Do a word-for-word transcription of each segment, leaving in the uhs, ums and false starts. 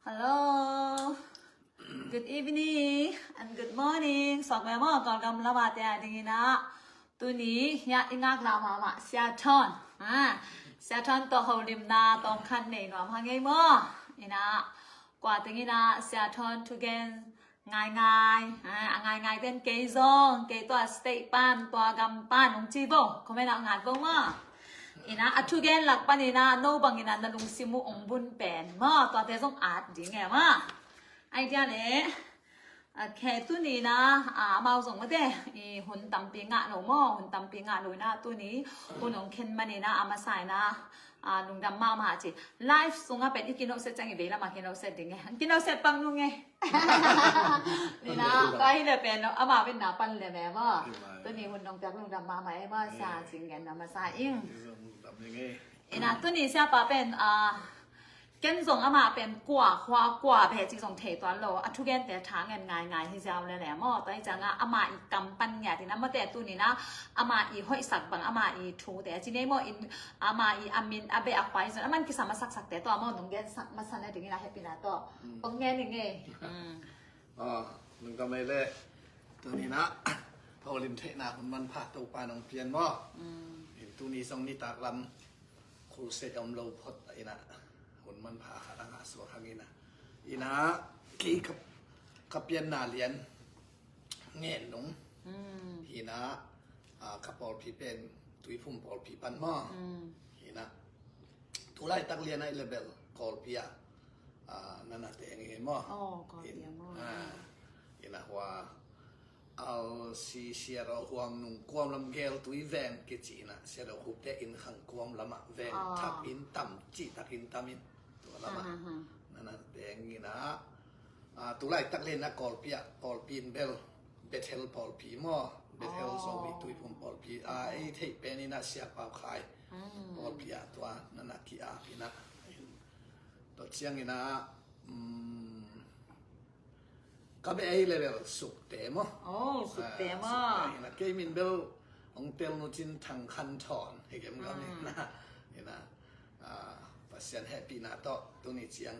Hello. Good evening and good morning. Suak mah maw, Kawlgam lamah te a dingin ah. Tuni hiah i ngaklah mahmah Sia Thawn. Ha. Sia Thawn tawh holimna tawmkhat nei nuam hang ei maw. Inah kua tengin ah Sia Thawn thugen ngaingai. Ha. A ngaingai ten kei zong, kei tua state pan, tua gam pan ong ci vo. Comment ah ngat vo maw. Inah a thugen lak panin ah no bangin ah na lungsim uh ong bun pen maw, tuate zong at ding e maw. Idea le. Okay, tuni inah, ah, amau zong mate, i hun tampi ngah lo maw, hun tampi ngah lo inah tuni hun ong khen man inah, a masa inah, ah, lungdam mahmah ci. Live sungah pen i kinoset ciang i vei lamah kinoset ding e. Kinoset pang nung e. Inah, tua hi le pen lo, amah pen na pan le me maw. Tuni hun ong piak lungdam mahmah e maw, sa cing gen a masa ing. Inah tuni siapa pen, ah, ken zong amah pen kua, kua, kua beh cih zong thei tuan lo. A thugente tha ngen ngaingai hi ziau lele maw. Tua hi ciangah amah i kam pan ngiat inah mate tuni inah amah i hoihsak bang amah i thute a ci nei maw, in amah i a min a beh a khuai zon a man kisam a saksakte tawh a maw nong gensak masa na dingin a hehpihna tawh ong ngen ing e. Aw, nung ka mei leh tuni inah holim theihna hun manpha Topa nong pian maw. Tuni zong nitak lam crusade om lo phot inah hun manpha khat a ngah suak hang inah. Inah kei ka, ka pianna lian ngen nung. Hi inah, ah, ka pawlpi pen Tuiphum pawlpi pan maw. Hi inah tulaitak lian ah i le bel Kawlpi ah, ah, na na teng hi maw. Aw, Kawlpi ah maw. Inah hua Al si Siaraw Huang Nung Kuam lam Gel Tui Veng kici inah Siaraw Khupte Inn Khang Kuam lamah veng thak inn tam cih tak inn tam in tua lamah na na teng inah, ah, tulaitak lian ah Kawlpi ah, Kawlpi in bel Bethel pawlpi maw, Bethel Zomi Tuiphum pawlpi, ah, ei theih pen inah Sia Pau Khai pawlpi ah tua na na ki-ap inah. Tua ciang inah, um, ka beh ei le bel Sukte maw. Aw, Sukte maw. Sukte inah kei min bel ong tel nu cin Thang Khan Thawn hi kem ka min inah. Inah, ah, Pasian hehpihna tawh tuni ciang,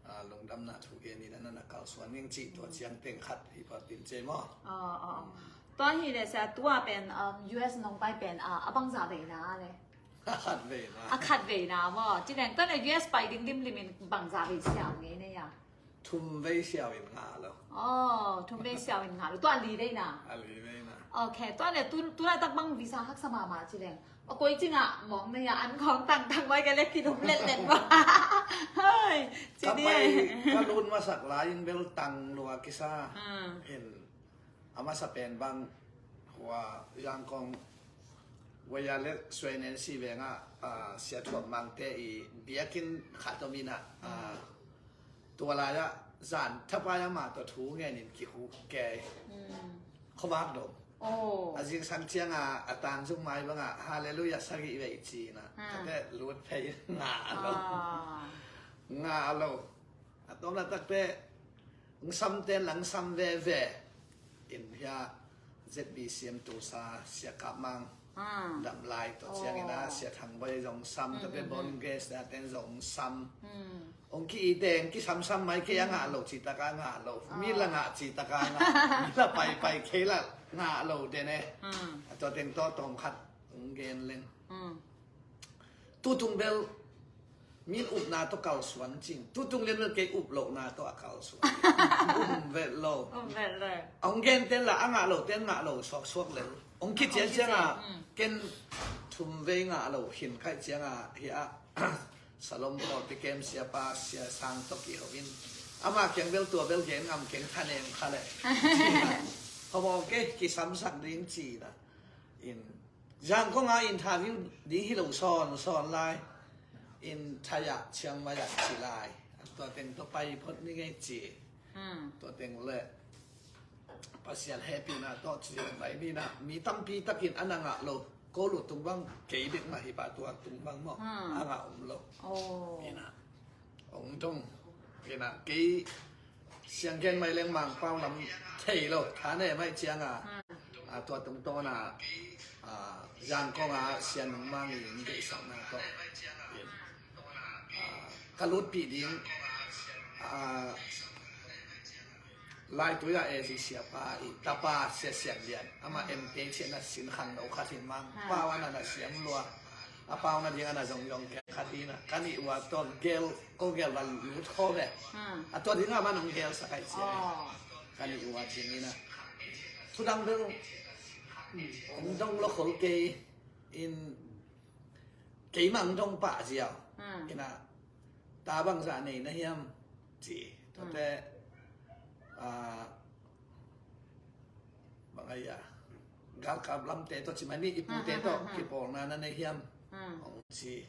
ah, lungdamna thu gen inah na na kalsuan ning cih tua ciang teng khat hi patin cei maw. Aw, aw. Tua hi le sia tua pen, um, U S nong pai pen, ah, a bangzah veina le. A khat veina. A khat veina maw. Ci leng tua le U S pai ding limlim in bangzah vei siau ngei ne ya. Thum vei siau in ngah lo. Aw, thum vei siau in ngah lo. Tua li veina. A li veina. Okay, tua le tu, tulaitak bang visa haksa mahmah ci leng. A koi ci ngah mawk na ya an khawng tangtang mai ka le kidum letlet maw. Hoi, ci ni. Ka pai, ka lut masak lai in bel tang lua kisa. In a masa pen bang hua Zangkong Waya le Suainensi vengah, ah, Sia Thuam Mangte i biakinn khat om inah, ah, tua lai-ah zan thapai amah tawh thu ngenin kihuk kei. Khuavak dong. A zingsang ciangah a tangzung mai bangah Halleluiah sagih vei ci inah. Tate lut phei ngah lo. Ngah lo. A tawmna takte ong sam ten lang sam veve. In hia Z B C M Tulsa Sia Kap Mang dam lai tua ciang inah Sia Thang Boi zong sam, tate Bon Ges na ten zong sam. Ong ki-i teng kisamsam mai, kei a ngah lo cih tak a ngah lo. Mi la ngah cih tak a ngah. Mi la paipai kei la ngah lo den e. A tua teng tawh tawmkhat ong gen leng. Tutung bel min upna tawh kalsuan cing. Tutung lian bel kei up lohna tawh a kalsuan. Um vet lo. Um vet lo. Ong gen ten la a ngah lo ten ngah lo suaksuak lel. Ong kician ciangah ken thum vei ngah lo hin kaih ciangah hi ah. Salom pawlpi kem siapa Sia Sang tawh kiho in. Ama kiang bel tua bel gen ngam keng thanem kha le. Homo kei kisamsak ding cina. In Zangkong a interview ding hi lo sawn sawn lai. In Thai ah Chiang Mai ah ci lai. Tua teng tawh pai phot ni ngei ci. Tua teng le Pasian hehpihna tawh ci lai ni na. Mi tampi takin a na ngah lo. Ko lu tung bang kei dek mah hi pah tua tung bang maw. A ngah om lo. Ina. Ong dong. Ina kei siang gen mai leng Mangpau lam thei lo. Tha ne mai ciang a. A tua tung tawn a. A Zangkong a Sia Nung Mang in deihsakna tawh. A ka lutpih ding. a, Laitui a A C siapa i tapa Sia Sian Lian, ama M P cian a sin khangno khat hi mang. Pau a na na siam lua, a pau na ding a na zong zong khat hi na, ka nih ua tawh gel, ko gel va lut kho ve. A tua ding a man hong gel sa kai cia. Ka nih ua ding hi na. Thudang bel hong dong lo khol kei in, keimah hong dong pah ziau. Ina, ta bangzah nei na hiam ci. Tuate, a, bang ai a, galkap lamte tawh ci mani i pute tawh kipawlna na nei hiam hong ci.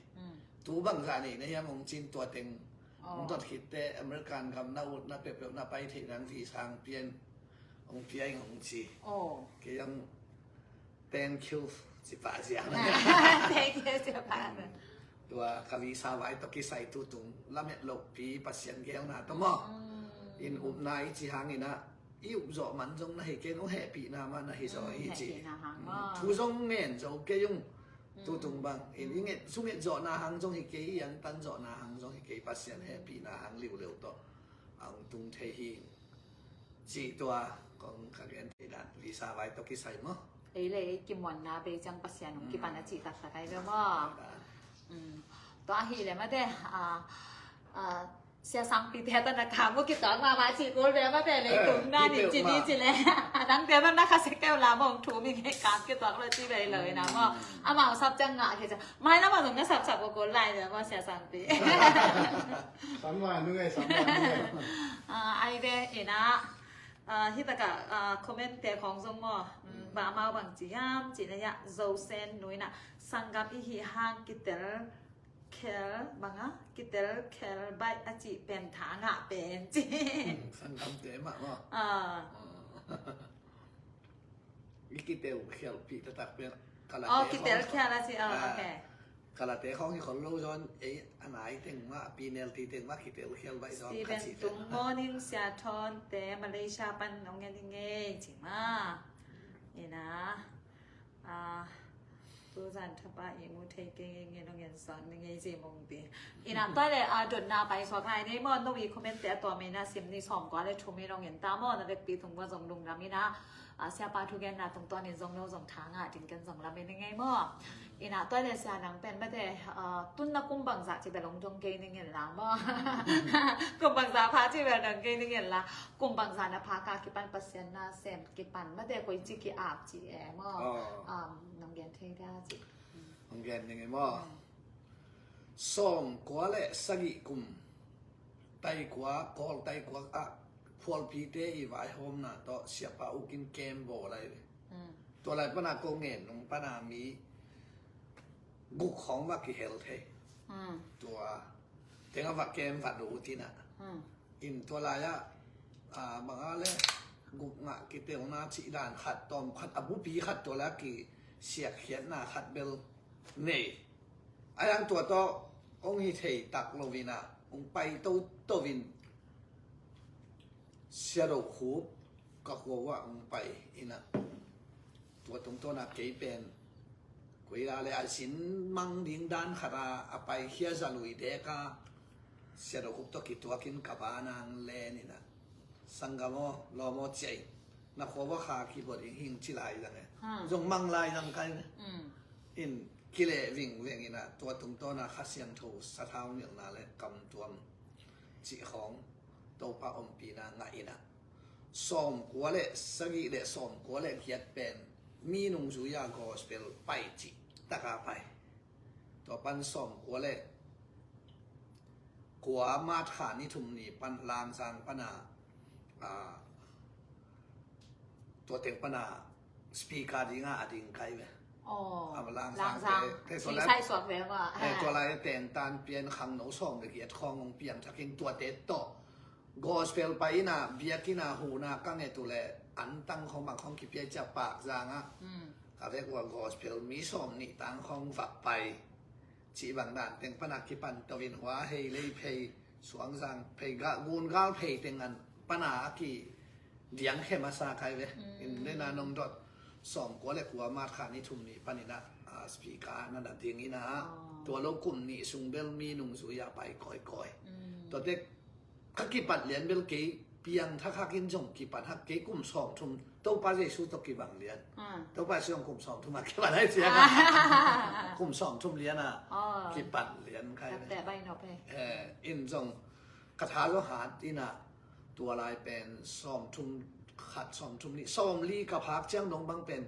Tu bangzah nei na hiam hong cin tua teng hong dot khitte American gam na ut na peuhpeuh na pai theih nang visa hong pian hong pia in hong ci. Kei ang thank you ci pah ziang. Thank you ci pah. Tua ka visa vai tawh kisai tutung lamet lohpi Pasian geelna tawh maw. In upna i ci hangin ah i up zawh man zong na hi kei, nong hehpihna mah na hi zaw hi ci. Thu zong ngen zo kei ung. Tutung bang in i nget, su nget zawhna hang zong hi kei, i antan zawhna hang zong hi kei, Pasian hehpihna hang liuliu tawh a hong tung thei hi. Cih tua kong ka gen thei dan visa vai tawh kisai maw. Ei le ei kimuanna bei ciang Pasian hong kipan a cih taktak ai ve maw. Tua ahih le mate, a, a, Sia Sangpi te tawh na kam uh kituak mahmah cih kul ve mate, leitung na nin ci ni ci le. A dangte tawh na kha sek keu la maw, hong thum i ngei kam kituak lo ci vei lo i na maw. Amau sap ciang ngah kei ciang mai lam a zong na sapsap ko ko lai ve maw Sia Sangpi. Sam lai nu ngei, sam lai nu ngei. Ai ve i na. Hi takah comment te khawng zong maw. Ba amau bang ci hiam cih na hiah Zosen nu i na, sanggam i hih hang kitel khel banga, kitel khel baih a cih pen tha ngah pen ci. Sanggamte mah maw. I kitel khialhpih taktak pen kalate. Oh, kitel khial a ci. Oh, okay. Kalate khawng hi khol lo zawn ei a nai teng mah, a penalty teng mah kitel khial baih zawn kha ci. Stephen Tung, morning Sia Thawn te Malaysia pan nong ngen hi ngei ci mah. Ina. Tuzan thapa i mu thei kei ngei nong en sang ni ngei ci mong ti. Ina tua le a dotna pai suak lai nei maw, no i comment te a tua mena sim ni sawm kua le thum i nong en ta maw, na vekpi tung bua zong lungdam ina. Siapa thugenna tungtawnin zong no zong tha ngah ding ken zong lamen i ngei maw. Ina tua le sia nang pen mate, tun na kum bangzah ci bel ong dong kei ning en la maw. Kum bangzah pha ci bel dong kei ning en la. Kum bangzah na pha ka kipan Pasian na sem kipan mate koi ci ki ap ci e maw. Nong gen thei dia ci. Nong gen ning e maw. Sawm kua le sagih kum taikua, Kawl taikua ah phualpite i vaihawmna tawh siapa ukin kem bawl lai ve. Tua lai pana ko ngen nung pana mi guk khawng va kihel thei. Tua tengah va kem va do utina. In tua lai-ah banga le guk ngah kitelna cih dan khat tawm khat a bupi khat tua lai-ah kisiakkhiatna khat bel nei. A yang tua tawh hong hi thei tak lovinah hong pai toto in Sia Do Khup ka khua uah hong pai inah tua tungtawnah kei pen koila le a sin mang ding dan khata a paikhia zalui deka Sia Do Khup tawh kituakin ka banang len inah sanggam aw lawm aw ciah in na khua uah kha kibot in hing ci lai zang e. Zong mang lai zang kai ne. In kileh vingveng inah tua tungtawnah Kha Siangtho sathau nilhna le kamtuam cih khawng Topa ompina ngah inah sawmkua le sagih le sawmkua le giat pen mi nungzui-a gospel pai cih taka pai. Tua pan sawmkua le kua March kha ni thum ni pan Langzang pana tua teng pana speaker dinga a ding kai ve. Langzang te tua lai tengtan pian khangno sawm le giat khawng hong piangthakin tuate tawh gospel pai ina biakina huhna ka nget uh le antang khawng bang khawng kipia cia Pakzang ah ka vek uh a gospel mi sawm nih tang khawng vak pai. Cih bang dan teng pana kipan to in hua hei lei phei suangzang phei gal gun gal phei teng an pana a ki diang khe masa kai ve. In nena nong dot sawmkua le kua March kha ni thum ni pan ina speaker na na ding ina tua lo kum nih sung bel mi nungzui a pai kawikawi. Tua tek ka kipat lian bel kei piang thak hak in zong kipat hak, kei kum sawmthum, Topa Jesu tawh kibang lian. Ah. Topa Jesu zong kum sawmthum a kipat hai ciang a. Kum sawmthum lian a. Oh. Kipat lian kai. Ka teh bai nop he. Eh, in zong ka tha zong hat in a, tua lai pen sawmthum khat, sawmthum nih, sawmli ka phak ciang dong bang pen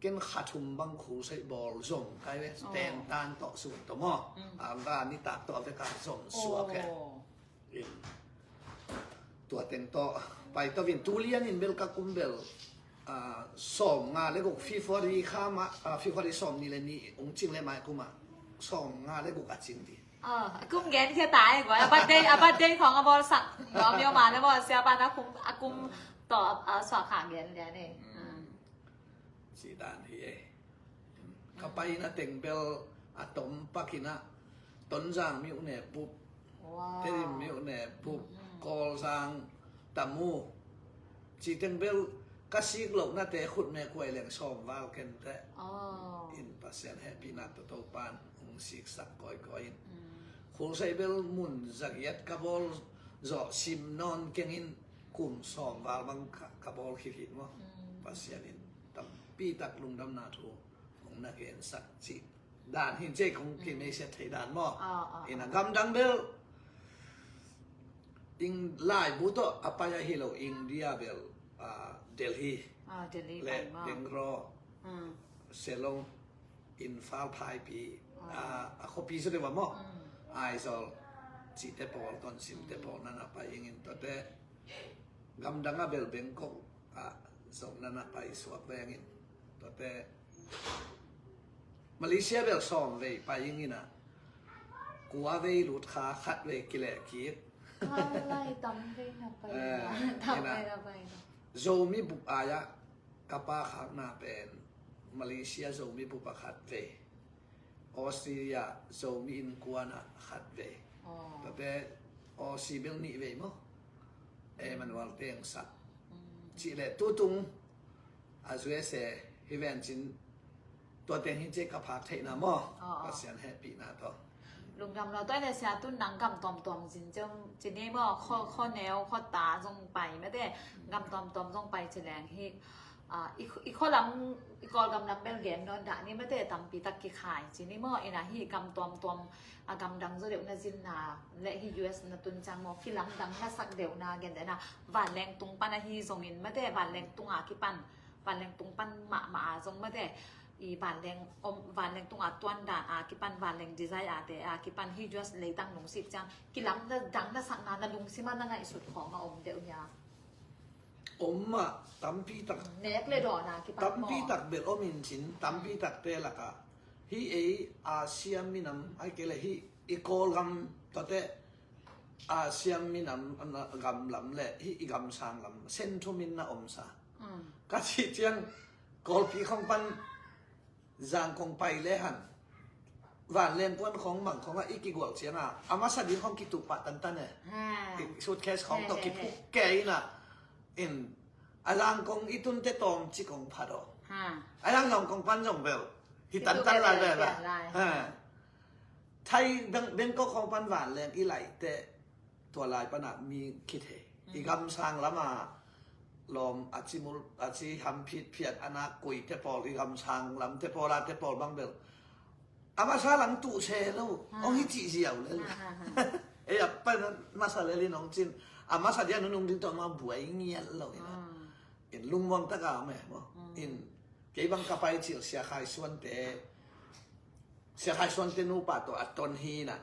ken kha thum bang khul saih bawl zom kai ve. Oh. Teng tan tawh sun tawh maw. Mm. A, ga nitak tawh a vek a zom suak he. Oh. In, tua teng tawh pai tawh in tu lian in bel ka kum bel, ah, sawmnga le guk, February kha mah, ah, February sawmnih le nih ung cing le mai kum ah sawmnga le guk a cing di. Ah, a kum gen khia ta e, guai. A birthday, a birthday khong a bawlsak. Guai, myo ma le bawl sia pan a kum, a kum tawh, ah, suak kha gen lian e. Mm. Ci dan hi e. Ka paina teng bel a tom pakin a, Tonzang myone bup, wow, Tedim myone bup, mm-hmm, Kawlzang, Tamu. Ci teng bel ka sik lohnate khut me kuai leng sawm val ken teh. Oh. In Pasian hehpihna tawh Topan hong siksak kawikawi in. Mm. Khul saih bel mun zagiat ka bawl zawh sim nawn keng in kum sawm val bang ka, ka bawl khit hi maw. Mm. Pasian in tampi tak lungdamna thu hong na gensak cih dan hi. Cih kong, mm, kimeisiat theih dan maw. Ah, ah, in a, ah, gamdang bel in laibu tawh a pai ahi lo, India bel, ah, Delhi, ah, Delhi le pai maw. Bangalore, mm, Shillong, Imphal, Phaipi, ah, ah, a khuapi zaw deuh ah maw. Mm. Aizawl cihte pawl, Tonzang te pawl, mm, na na pai ing in tuate. Gamdang ah bel Bangkok ah zong na na pai suak veng in. Tuate Malaysia bel sawm vei pai ing in a, kua vei lut kha, khat vei kileh kik. Lai tam vei na pai. Eh, tam in a, vei na pai na. Zomi bup ai ah ka pa khakna pen Malaysia Zomi bup ah khat vei. Australia Zomi innkuan ah khat vei. Oh. Tuate Aussie bel nih vei maw. Emmanuel teng sak. Mm. Cih leh tutung a U S A hi ven cin, tua teng hi cih ka phak theihna maw. Oh, oh. Pasian hehpihna tawh. Lungdam lo, tua le sia tun nang gam tuamtuam zin ciang, ci ni maw, khaw, khaw neu, khaw ta zong pai mate, gam tuamtuam zong pai ci leng hi. Ah, i, i khualam, i Kawlgam lam bel gen nawn dah ni mate, tampi tak kikhai ci ni maw. In a hih gam tuamtuam, a gamdang zaw deuh na zinna le hih U S na tun ciang maw, kilamdang na sak deuh na gen deuh na, vanleng tung pan ahi zongin mate, vanleng tung a kipan, vanleng tung pan mahmah a zong mate, i vanleng om, vanleng tung a tuan dan a kipan, vanleng desire a te a kipan hih U S leitang lungsim ciang kilamdang na sakna na lungsim a na ngaihsut khawng a om deuh hia? Om mah, tampi tak. Nek le dawn a kipan maw? Tampi tak bel om in cin, tampi takte lakah hih ei Asia minam, ahih kei leh hih i Kawlgam tuate Asia minam, gam lam le hih i gamsang lam, Centrum in na omsa. Mm. Ka cih ciang Kawlpi khong pan Zangkong pai le hang vanleng kuan khong mang khong ah i kigual ciang a, a masa ding khong kituh pah tantan e. Ha. I suitcase khong tawh, he, he, kiphuk, he, kei in a, in a Zangkong i tunte tawm ci kong phat aw. Ha. A Zangkong pan zong bel hi tantan lai bel a. Ha. Thai Bang-, Bangkok khong pan vanleng i laite, tua lai pan a mi kithei. I, mm, gamsang lam a lawm a ci mul, a ci ham phit phiat a nak kuite pawl, i gamsang lamte pawl a te pawl bang bel a masa lam tuh se lo. Ha. Hong hi cih ziau le lo. Ha, ha, ha. Ei a pan masa le lin hong cin. A masa dia nunung ding tawh ma buai ngiat lo in a. Mm. In lungmuang tak a om e maw. Mm. In kei bang ka pai cil Sia Khai Suante, Sia Khai Suante nupa tawh a ton hi in a,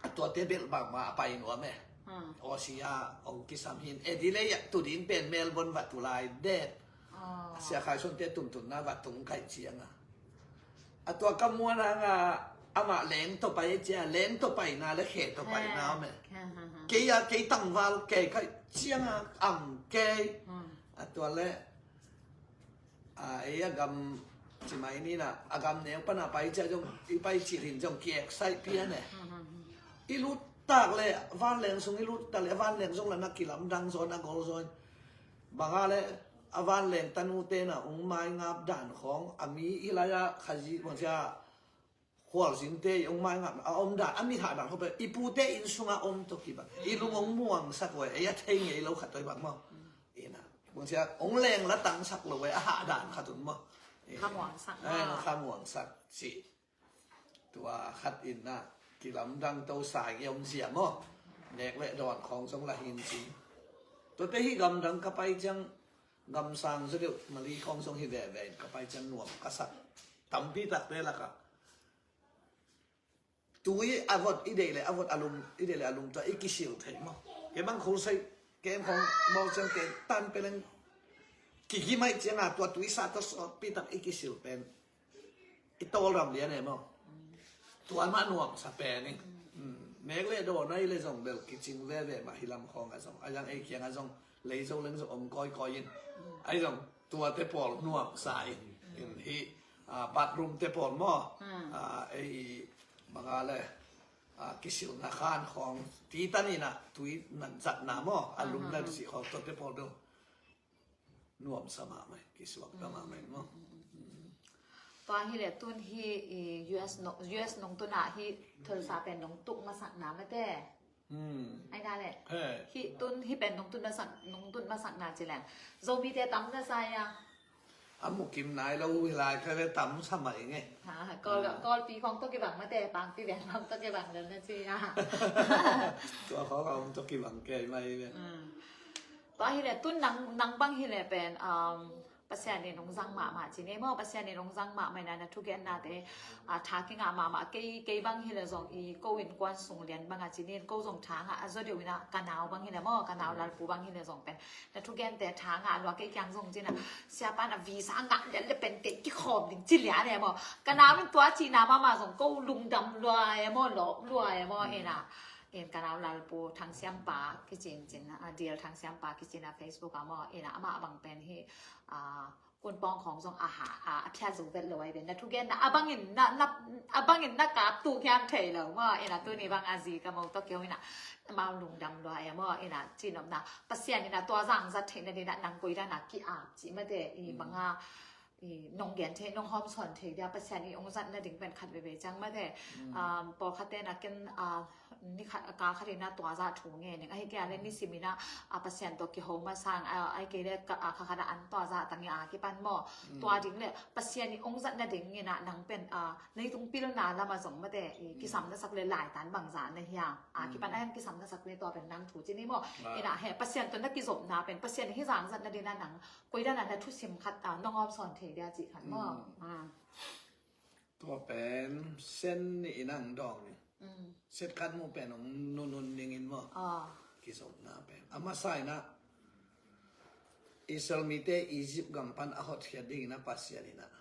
a tuate bel bangmah a pai nuam e. Hmm. Aussie ah hong kisam hi in. Adelaide ah tu ding pen Melbourne va tu lai det. Oh. Sia Khai Suante tuntunna va tung kaih ciang a, a tua ka muan hang a, amah leng tawh pai cia, leng tawh paina le khe tawh paina om e. Ha, ha, ha. Kei a, kei tangval kei kaih ciang a, am kei. Hmm. A tua le A, ei a gam ci mai ni na, a gam neu pan a pai cia zong, i pai cih lin zong ki excite pian e. I lut tak le vanleng sung i lut tak le vanleng zong la na kilamdang zaw, na gol zaw. Bang a le a vanleng tanute na ung mai ngap dan khong, a mi i lai a Khazih bang cia Khualzinte i ong mai ngam a om dan, a mit hah dan khawng pen i pute inn sunga om tawh kibang. I lung ong muangsak uh ei, a thei ngei lo khat tawh i bang maw. Ina bangcia ong leng la tangsak lo ei, a hah dan khat un maw. Kha muangsak maw. Kha muangsak ci. Tua khat in ah kilamdang to sa i om zia maw. Nek le dawn khawng zong la hin ci. Tuate hi gamdang ka pai ciang, gamsang zaw deuh Mali khawng zong hi veve in ka pai ciang nuam ka sak. Tampi takte lakah tui a vot i deih le a vot a lum, i deih le a lum tua i kisil thei maw. Kei bang khulsai kem khawng maw ciang kem tan peleng kigimai cianga tua tui sa tawh sawtpi tak i kisil pen i tawlram lian e maw. Tua mah nuamsa pen i. Mek le dawn a i le zong bel kicing veve mah hi lam khawng a zong a yang ei kiang a zong lei zo leng zong om kawikawi in. Ai zong tuate pawl nuamsa in, in hi bathroom te pawl maw. Ei banga le kisilna khan khawng titan in ah tui nan zatna maw, a lum le sih khawng tuate pawl dong nuamsa mahmah, kisuakta mahmah maw. Tua hi le tun hi i US nong, US nong tun ah hi thulsa pen nong tuk masakna mate. Ai na le hi tun hi pen nong tun masak, nong tun masakna ci leng Zomite tam na sa ia. A mukim nai lo hi lai kha le tam sa mai nge. Kawlpi khawng tawh kibang mate, Pangpi veng khawng tawh kibang lo na ci ia. Tua khawng a om tawh kibang kei mai ve. Tua hi le tun nang, nang bang hi le pen Pasian in hong zang mahmah ci ni maw. Pasian in hong zang mahmah in ah na thugennate tha kingah mahmah. Kei, kei bang hi le zong i ko innkuan sung lian bang a ci ni, ko zong tha ngah a zaw deuh in ah ka nau bang hi le maw, ka nau Lalpu bang hi le zong pen na thugente tha ngah lua. Kei kiang zong ci in ah siapa in ah visa ngah lian le pen kei kikhawm ding ci lian e maw. Ka nau in tua cihna mahmah zong ko lungdam lua e maw, lawp lua e maw. In ah in ka nau Lalpu Thangsiampa kicin cin a, Dil Thangsiampa kicin a Facebook a maw, in ah amah bang pen hi kunpawng khawng zong a ha a, a phiat zo vet lo ai ven. Na thugenna a bangin na, na, a bangin na kap tuk hiam thei lo maw. In ah tuni bang a zi ka mo tawh keu in ah amau lungdam lua e maw. In ah cinopna Pasian in ah tua zang zat theihna ding ah nang koi dan a ki-ap ci mate i banga i nong gen thei, nong hawmsawn thei dia Pasian i hong zat nading pen khat veve ciang mate. Pawlkhatte na ken ni khat a ka khat in ah tua zah thu nge ning ahi kei a le nisim in ah Pasian tawh kiho masang ahi kei le kha khat a an tua zah tang i a kipan maw. Tua ding le Pasian i hong zat nading in ah nang pen leitung pilna lam a zong mate i kisam na sak le laitan bangzah na hiam a kipan a hiam kisam na sak le tua pen nang thu ci ni maw. In ah he Pasian tawh na kizopna pen Pasian i hi zang zat nading a nang koi dan a na thusim khat a nong hawmsawn thei dia cih khat maw. Tua pen sen nih in ang dawng ni. Set khat mu pen hong nunun ning in maw. Kizopna pen a masa in ah Israel mite Egypt gam pan a hotkhiat ding in ah Pasian in ah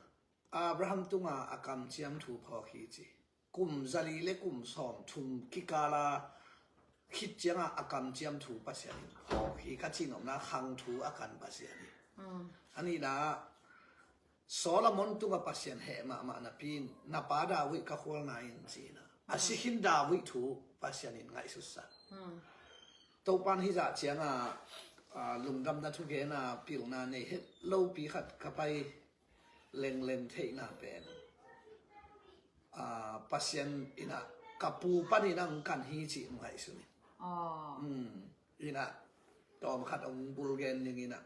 Abraham tunga a kamciam thu phawk hi ci. Kum zali le kum sawm thum kikala khit cianga a kamciam thu Pasian in phawk hi. Ka cinopna khang thu a kan Pasian in. A nihna Solomon tunga Pasian heh mahmah napi in na pa David ka khualna in ci in ah a sikhin David thu Pasian in ngaihsutsak. Topan hizah cianga lungdamna thugena pilna nei het lopi khat ka pai lengleng theihna pen Pasian in ah ka pu panin ang kan hi cih ngaihsun in. In ah tawm khat hong bulgen ning in ah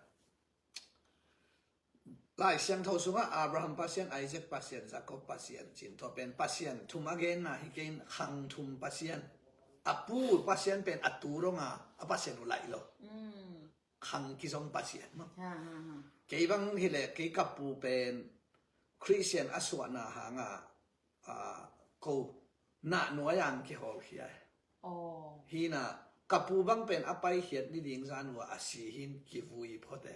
Lai Siangtho sungah Abraham Pasian, Isaac Pasian, Jacob Pasian cin tua pen Pasian thum a genna hi kei in khang thum Pasian. A pu Pasian pen a tu donga a Pasian uh laih lo. Khang kizong Pasian maw. Kei bang hi le kei ka pu pen Christian a suahna hanga ko nah nuai ang kihawlkhia hi. Hi in ah ka pu bang pen a paikhiat ni ding zan uh a si hin kivui phot e.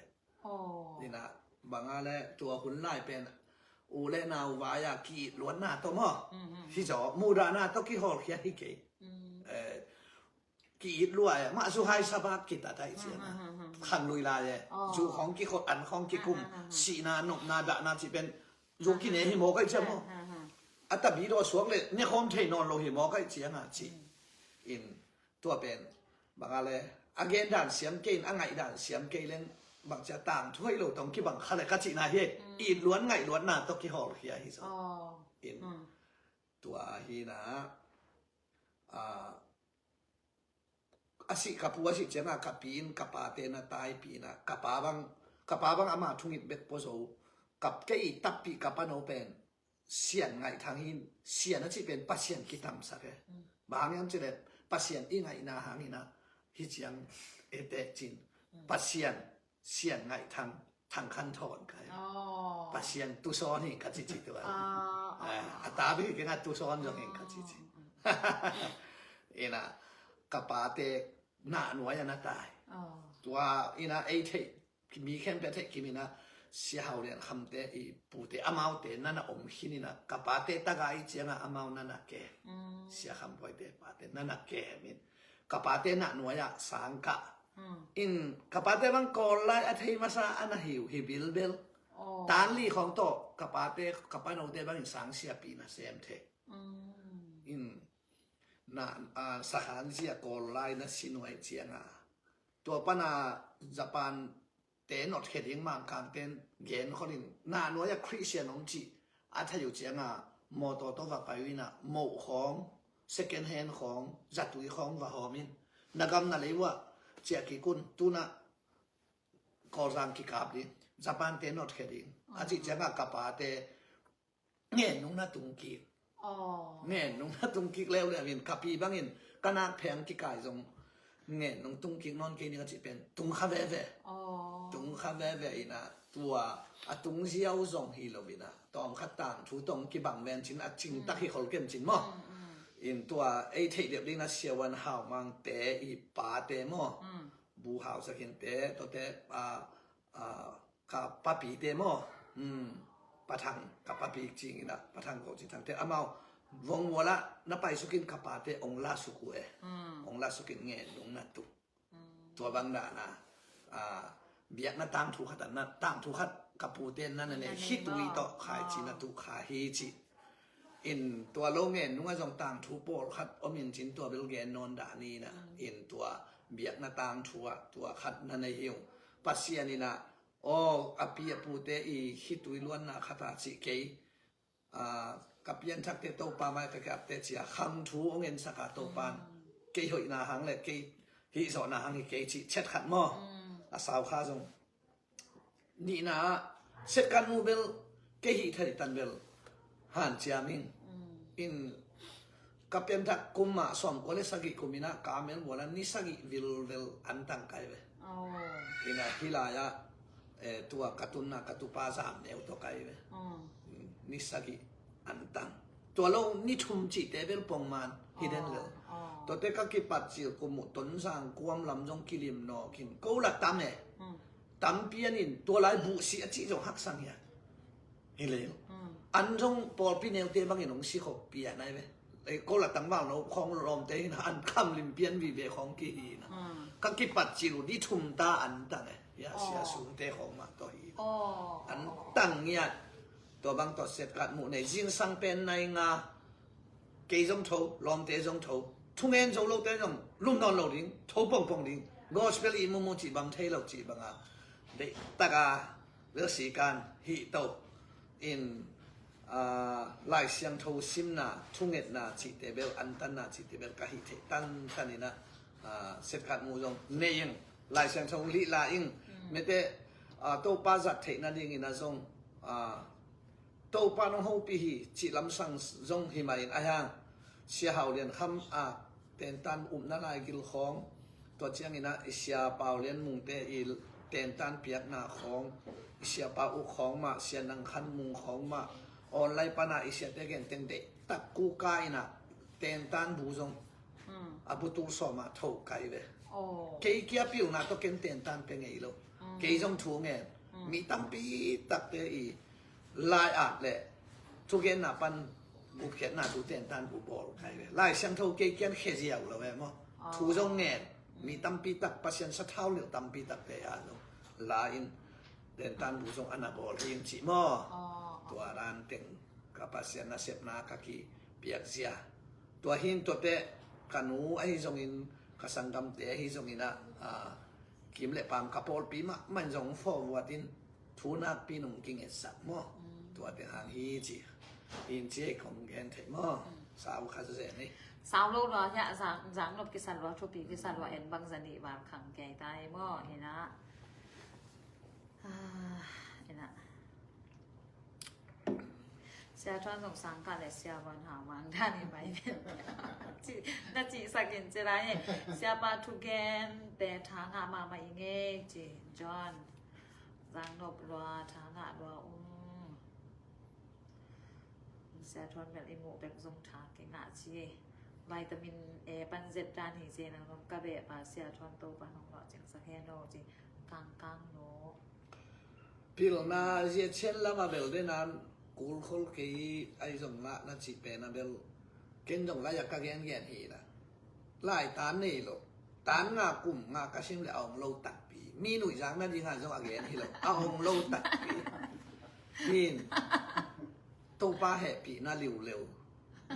In ah banga le tua hun lai pen u le nau vai a ki-it luatna tawh maw. Hi zaw muhdahna tawh kihawlkhia hi kei. Ki-it lua e mah zu hai sabak kitat ai ciang a khang lui lai e. Zu khawng kikhot, an khawng kikum, sihna, nopna, dahna cih pen zu kine hi mawk ai ciang maw. A tabi daw suak le ne khawm thei nawn lo hi mawk ai ciang a ci. In tua pen banga le a gen dan siam kei in a ngaih dan siam kei leng bangcia tangthu hai lo tawng kibang kha le ka cihna hi. It luan ngaih luatna tawh kihawlkhia hi zaw. In Tua hi na, a, a sih ka pu a sih ciangah ka pi in ka pate na taipi na, ka pa bang, ka pa bang ama thungit bek pua zo. Ka kei i takpi ka pano pen Sian ngaihthang hi in, Sian a cih pen Pasian kitamsak e. Bang hang hiam cih leh Pasian i ngaihna hang hi na, hi ciang e teh cin. Pasian, Sian ngaihthang, thang khan thawn kai. Pasian tusawn hi ka ci ci tua. A ta bi kei nga tusawn zong hi ka ci ci. Ina, ka pate na nuai a na tai. Tua ina ei theih mi khempeuh theih kim ina, Sia Hau Lian Kham te i pute amaute na na om khin ina, ka pate taga i cianga amau na na kem. Sia Kham Poi te pate na na kem in. Ka pate na nuai ah sang kah. In ka pate bang Kawl lai a thei masa a na hi uh hi bilbel. Tan li khawng tawh ka pate ka panote bangin sang siapi na sem thei. In na, a, sakhan zia Kawl lai na si nuai cianga, tua pana Japan te notkhia ding Mangkang ten gen kholin na nuai a Christian om cih a thei uh cianga, mawtaw tawh va pai uh ina, moh khawng, second hand khawng, zatui khawng va hawm in, na gam na lei uh ah ciah kik un, tuna Kawlzang kikap ding, Japan te notkhia ding a cih cianga ka pate ngen nung na tung kik. Ngen nung na tung kik leuleu in ka pi bangin ka nak pheng kikai zong ngen nung tung kik nawn kei ning a cih pen tung kha veve. Tung kha veve ina, tua a tung ziau zong hi lo ina, tawm khat tangthu tawng kibang ven cin a cing tak hi khol ken cin maw. In tua ei theih deuh ding na Sia Wan Hau Mang te i pate maw. Bu Hau Sa Khin te, tuate, a, a, ka papi te maw. Pathang, ka papi cing ina, Pathang ko ci thang te amau vong wala na pai sukin ka pate ong la suk uh e. Ong la sukin ngen nung na tu. Tua bang dana, a, biakna tangthu khat a na, tangthu khat ka pute na na ne, khitui tawh khai ci na tu kha hi ci. In tua lo ngen nunga zong tangthu pawlkhat om in cin tua bel gen nawn dah ni na. In tua biakna tangthu ah tua khat na nei hi ung. Pasian ina, aw, a pi a pute i khitui luanna khat a cih kei. A, ka pianthakte Topa mai ka kiapte cia khang thu ong ensak a Topan kei hoihna hang le kei hihzawhna hang hi kei cih chet khat maw. A sau kha zong nihna ah Setkat mu bel kei hih thei tan bel hanciam ing. In ka pianthak kum mah sawmkua le sagih kum ina ka mel buala ni sagih vilvel an tang kai ve. Ina hilai ah, eh, tua ka tunna ka tupa zam neu tawh kai ve. Ni sagih an tang. Tua lo ni thum cihte bel pongman hi den lel. Tuate ka kipat cil kum uh Tonzang kuam lam zong kilim nawkin ko la tam e. Tampian in tua lai buhsi a cih zong haksang hian. Hi lel. An zong pawlpi neute bangin hong si khop pian ai ve. Ei, ko la tangval no khawng lawmte hin an kham lim pian vive khawng ki hi na. Ka kipat cil uh di thum ta an tang e. Ya sia sungte khawng mah tawh hi. An tang ngiat. Tua bang tawh Setkat muh nei zingsang pen nai nga. Kei zong tho, lawmte zong tho, thungen zo lote zong lum nawn lo ding, tho pongpong ding, gospel i mumu cih bang thei lo cih banga deih taka velsikan hih to in, a, Lai Siangtho simna, thungetna cihte bel, antanna cihte bel ka hih theih tantan ina, a, Setkat mu zong nei ing, Lai Siangtho lihla ing, mete, a, Topa zat theih nadingin a zong, a, Topa nong hopih hi cih lamsang zong hi mah in a hiang Sia Hau Lian Kham a tentan upna lai gil khawng, tua ciangin a i Sia Pau Lian Mungte i tentan piakna khawng, i Sia Pau Uk khawng mah, Sia Nang Khan Mung khawng mah, online pana i siate genteng deih tak kuka ina tentan bu zong a butul sawmah tho kai ve. Kei kia piuna tawh ken tentan pe ngei lo. Kei zong thu ngen. Mi tampi takte i lai at le thugenna pan gupkhiatna thu tentan bu bawl kai ve. Lai Siangtho kei kian khia ziau lo ve maw. Thu zong ngen. Mi tampi tak Pasian sathau lilh tampi takte a zong la in tentan bu zong a na bawl hi in cih maw. Tua dan teng ka Pasian nasepna ka kipiak zia. Tua hin tuate ka nu ahi zongin, ka sanggamte ahi zongin a, a, kim le pam ka pawlpi mahmah in zong fawh vuatin thu nakpi nung kingetsak maw. Tuate hang hi ci. In ci ei kong gen thei maw. Sau kha zen ei. Sau lo lua hiah zang, zang nop kisa lua, thupi kisa lua, en bang zani val khang kei ta ei maw. Ina. Ah, ina. Sia Thuan zong sang ka le Sia Van Hau mang dan i mai ven. Ci, na ci sakin ci lai ei. Sia pa thugen te tha ngah mama i ngei ci John. Zang nop lua, tha ngah lua um. Sia Thuan bel i muh bek zong tha kingah ci. Vitamin A pan zet dan hi ci nang nong ka beh pa Sia Thuan Topa nong lawh cing sak hen aw ci. Kangkang no. Pilna zia cen lama bel denan kulkhol kei ai zong ngah na ci pena bel. Ken zong lai a ka gen gen hi na. Lai tan nei lo. Tan nga kum nga ka sim le a om lo takpi. Mi nuih zang na ding a zong a gen hi lo. A om lo takpi. Hin. Topa hehpihna liuleu.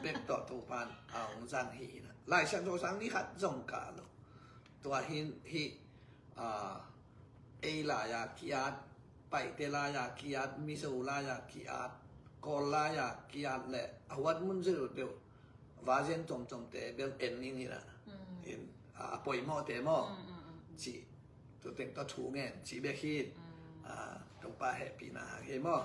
Bek tawh Topa a om zang hi na. Lai siang zo sang ni khat zong ka lo. Tua hin hi, ah, ei lai a ki-at, Paite lai a ki-at, Mizo lai a ki-at, Kawl lai a ki-at le a huat mun zeu deuh. Vazian tomtom te bel en ning hi na. In, a, a poimawh te maw. Ci. Tu teng tawh thu ngen. Ci bek hi. A, Topa hehpihna hang hi maw.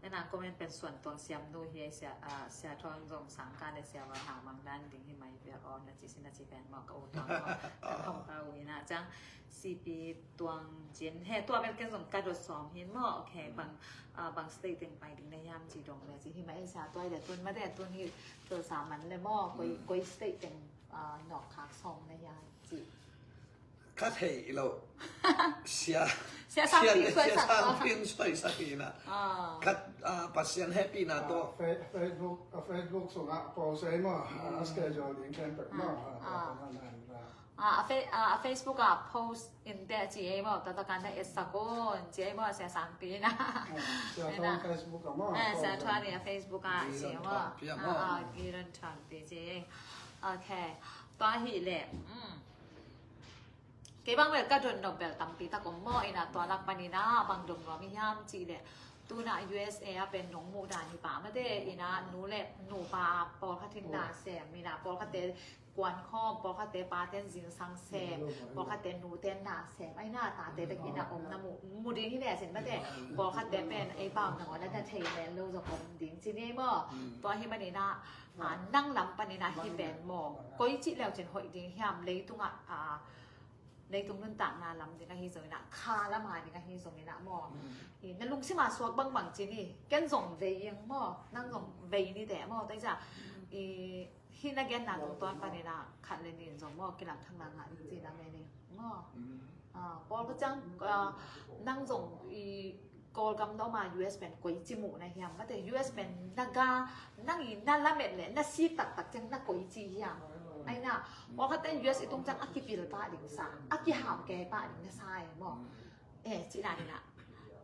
Nena comment pen suan tuang siam nu hi sia, a, Sia Thuan zong sang ka le Sia Van Hau mang dan ding hi mai bia aw na ci si na ci pen maw ka u tuang maw. Ka hong ka u hi na ciang. C P tuang cin he tua bel ken zong ka dot sawm hin maw. Ok, bang, ah, bang state teng pai ding na hiam ci dong le ci hi mah e sia tua i le tun mah de tun hi tul sa man le maw. Koi, koi state teng, ah, nawk khak sawm na hiam ci. Ka thei lo. Sia, sia sang pin suai sak hi na. Ka, ah, Pasian hehpihna tawh. Ah, Fe-, Facebook, ah, Facebook sungah post ei maw. Ah, schedule ding ken pek maw. Ah, ah, a, fe-, a, a Facebook ah post in teh ci ei maw, tatakan na et sak un ci ei maw, sia sang pin na. Sia Thuan Facebook ah maw. Sia Thuan i a Facebook ah ci ei maw. Giron Thuan pi ci ei. Ok. Tua hi le. Kei bang bel ka don nop bel tampi tak om maw, ina tua lak pan ina bang dong nuam i hiam ci le. Tuna U S A a pen nong muh dan hi pa mate, ina nu le nu pa pawlkhat in na sem, ina pawlkhat te kuan khawm, pawlkhatte paten zingsang sem, pawlkhatte nuten na sem. Aina tate bek ina om na mu, mu ding hi ve sin mate. Pawlkhatte pen ei pau na ngawna na thei men lo zong om ding ci ni maw. Tua hi manina, a, nang lam panina hi pen maw. Koi cih leu cin hoih ding hiam leitungah, a, leitung nuntakna lam ding ahi zongina, kha lam a ding ahi zongina maw. I, na lungsima suak bangbang ci ni, ken zong vei ing maw, nang zong vei ni teh maw, tua i ca. I, Hih na genna tungtawn panin ah khat le nih in zong maw kilamthakna ngah ding cihna mah hi maw. Ah, Paul ka ciang, ah, nang zong i Kawlgam na om a U S pen koici muh na hiam? Mate U S pen na ga, nang i na lamet le na sik taktak ciang na koici hiam? Ai na, Paul khat ten U S i tung ciang a kipil pah ding sa, a kiham kei pah ding na sa e maw. Eh, ci dan in ah.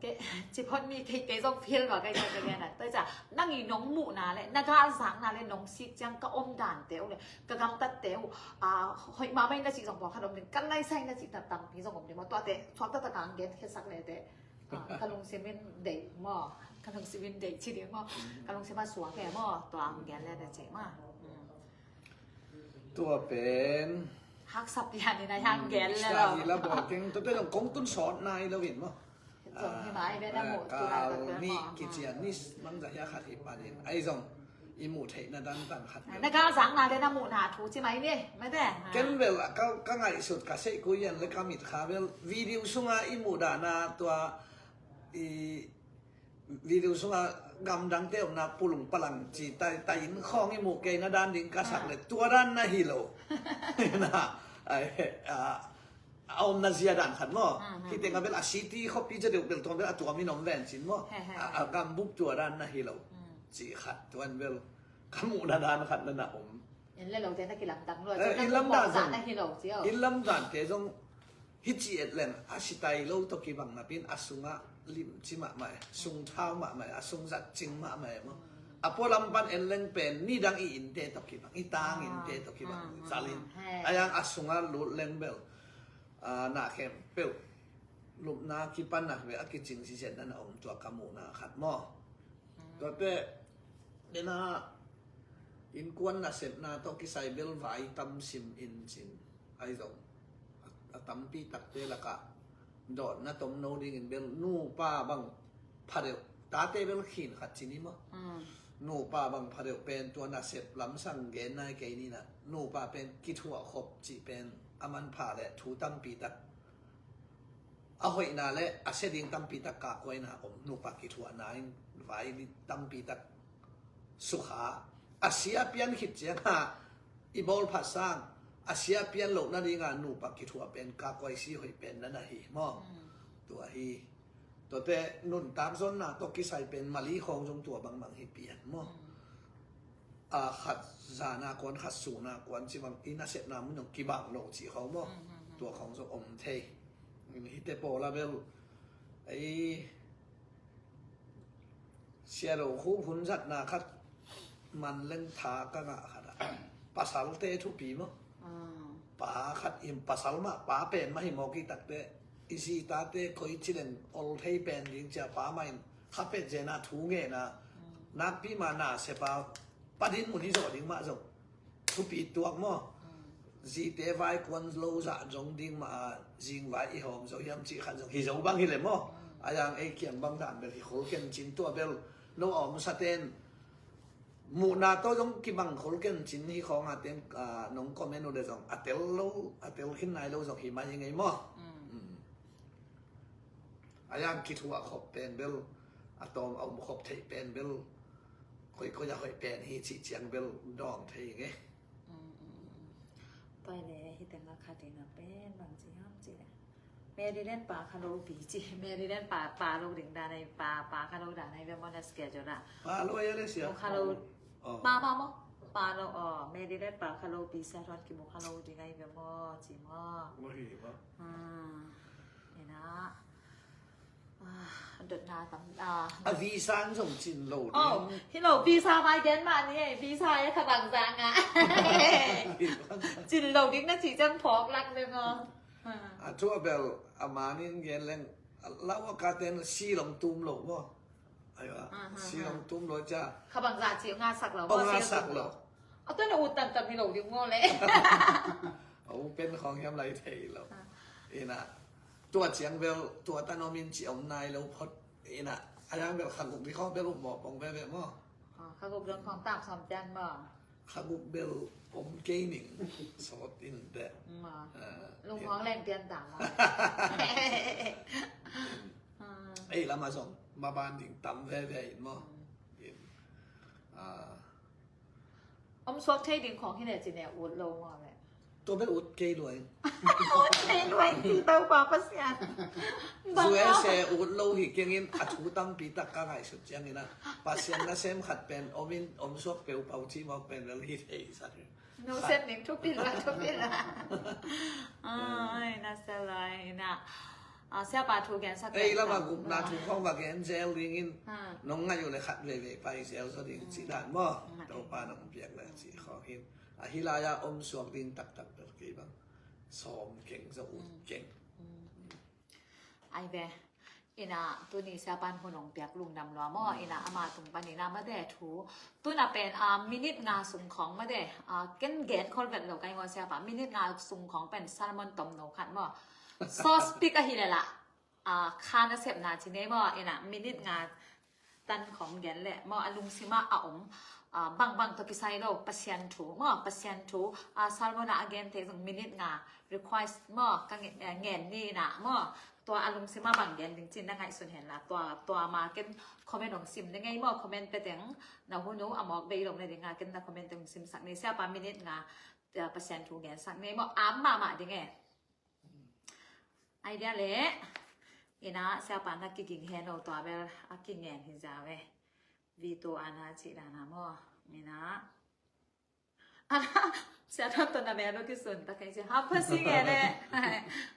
Kei, ci phot mi kei, kei zong feel mah kei zong kei gen ah. Tua ciang, nang i nong muhna le, na galzakna le, nong sik ciang ka omdante uh le, ka gamtatte uh, ah, hoih mahmah in na cih zong pawlkhat om ding, ka laisai na cih tampi zong om ding maw. Tuate, suakta ta kang gen khiasak le te, ah, ka lungsim in deih maw, ka lungsim in deih ci ding maw, ka lungsim a suak e maw, tua ang gen le te ci maw. Tua pen haksa pian in a hiang gen le lo. Study la bawl keng, tua pen kong tun sawt nai lo in maw. Zong hi mai ve na muh tu la kal tua pen ni maw. Kician ni bangzah hia khat hi panin. Ai zong i muh theihna dan tan khat. Na galzakna le na muhna thu ci mai ni, mate. Ken bel ka, ka ngaihsut ka seih kul yan le ka mit kha bel video sunga i muh dana tua i video sunga gamdangte omna pulung palang ci tai, tai in khawng i muh kei na dan ding ka sak le tua dan na hi lo. Na, ai, a, a omna zia dan khat maw. Hih teng a bel a city khuapi ca deuh bel tuam bel a tuam in om ven cin maw. A, a gambup tua dan na hi lo. Ci khat tuan bel ka muhna dan khat na na om. In le lo te na kilamdang lo. Eh, in lamdan zong na hi lo ci o. In lamdan te zong Hih ci et leng a sitai lo tawh kibang napin a sungah limci mahmah e, sungthau mahmah e, a sung zatcing mahmah e maw. A pualam pan en leng pen nidang i innte tawh kibang, i tang innte tawh kibang zalin. A yang a sungah lut leng bel, ah, na khempeuh lupna kipan nak ve a kicing siset na na om tua ka muhna khat maw. Tuate Ena, innkuan nasepna tawh kisai bel vai tam sim in cin. Ahi zong a, a tampi takte lakah dawtna tomno dingin bel nupa bang phadeuh, tate bel khin khat cin hi maw? Mm. Nupa bang phadeuh pen tua nasep lamsang gen nai kei ni na, nupa pen kithuah khop cih pen a manpha le thu tampi tak, a hoihna le a sia ding tampi tak kakkuaina om. Nupa kithuahna in vai tampi tak sukha. A sia pian khit cianga i bawl phat sang, a sia pian loh nadinga nupa kithuah pen kakkuai si hoih pen na na hi maw? Mm. Tua hi. Tuate nuntak zonna tawh kisai pen mali khawng zong tua bangbang hi pian maw? Mm. A, khat zana kuan, khat suna kuan ci bang i nasepna mun zong kibang lo ci khawng maw? Mm, mm, mm. Tua khawng zong om thei. Hite pawl a bel ei, Sia Do Khup hun zatna khat man leng tha ka ngah khat ah, pasalte thupi maw? Ah. Pa khat in pasal mah, pa pen mah hi mawk i takte, i zi tate koi ci leng ol thei pen ding cia pa mah in kha pet zena thu ngen a, mm, nakpi mah nasep a pa din mun hi zawh ding mah zong thupi tuak maw? Mm. Zite vai kuan lo zah zong ding mah a, zing vai i hawm zo hiam cih khat zong hi zo bang hi le maw? Mm. A yang ei kiang bang dan bel hi khol ken cin, tua bel no a omsa ten muhna tawh zong kibang khol ken cin hi khawng a ten, a, nong comment uh le zong a tel lo, a tel khin nai lo zong hi mai hi ngei maw? Mm. Mm. A yang kithuah khop pen bel, a tawm a um khop theih pen bel, koikoi a hoih pen hi cih ciang bel dawng thei nge. Mm, mm, mm. Tua le hi teng a khat in a pen bang ci ham ci le. Maryland pa kha lo pi ci. Maryland pa, pa lo ding dan ai, pa, pa kha lo dan ai, bia mawna schedule a. Pa lo ai le sia. Mu kha lo. Oh. Pa, pa maw. Pa lo, oh, Maryland pa kha lo pi sia tuan ki mu kha lo ding ai, bia maw ci maw. Maw hi maw. Ah. Ina. Ah, dotna tam, ah, a visa zong cin lo ding. Oh, hi lo, visa mai gen mah ni, visa e kha bang zang a. Cin lo ding na ci ciang phawk lak ding aw. Ah. A thu a bel a manin gen leng, lau a ka ten si long tum lo maw? Ai wa, ah, ah, si long tum lo cia. Kha bang za ci nga sak lo, oh, maw, nga sak lo. A tuan a ut tam tam hi lo ding maw le. A u pen khawng hiam lai thei lo. Ah. Ina, tua ciang bel, tua tan om in ci om nai lo phot. Ina, a yang bel kha guk di khawng bel um maw pong bel bel maw. Ah, kha guk dong khawng tam sawm ciang maw. Kha guk bel om kei ning. Sawt in te. Maw. Ah, lung khawng leng pian tam maw. Ah. Ei, lama zong, ma ban ding tam ve ve in maw. Mm. In. Ah. Om suak thei ding khawng hi ne ci ne ut lo maw le. Tua bel ut kei luai. Ut kei luai ti Topa Pasian. Bang a. U S A ut lo hi keng in a thu tampi tak ka ngaihsut ciangin a. Pasian nasem khat pen om in om suak peuh pau ci mawk pen bel hi thei sa. No sem ning thupi lua, thupi lua. Ai, na sa lai na. Ah, siapa thu gen sak. Ei, lama gupna thu khawng va gen zel dingin. Ha. Nong ngai uh le khat veve pai zel zaw ding ci dan maw. Mm. Topa nong piak le ci khawng hin. A hi lai a om suak ding taktak bel kei bang. Sawm keng zaw ut keng. Mm. Ai ve. Ina tuni siapan hun ong piak lungdam lua maw. Mm. Ina ama tung pan ina made thu. Tuna pen, ah, minute nga sung khawng made. Ah, ken gen khol vet lo kai maw siapa. Minute nga sung khawng pen sermon tomno khat maw. So speak ahi le la. Ah, kha nasepna ci nei maw, ina minute nga tan khawng gen le maw, a lungsim ah a om, ah, bangbang tawh kisai lo, Pasian thu maw, Pasian thu, ah, sermon ah a gen te zong minute nga request maw, ka nge-, eh, ngen ni na maw, tua a lungsim ah bang gen ding cin na ngaihsun hen la, tua, tua ma ken comment ong sim na ngei maw, comment pe teng na hun uh a mawk bei lo na ding a ken na comment teng ong sim sak nei, siapa minute nga, ah, Pasian thu gen sak nei maw, am mahmah ding e. Idea le, ina siapa na kiging hen lo tua bel a kingen hi za ve. Vito ana ci dana maw. Ina. Ana, sia thon ton na mel lo kisun ta kai ci. Hapa si nge le.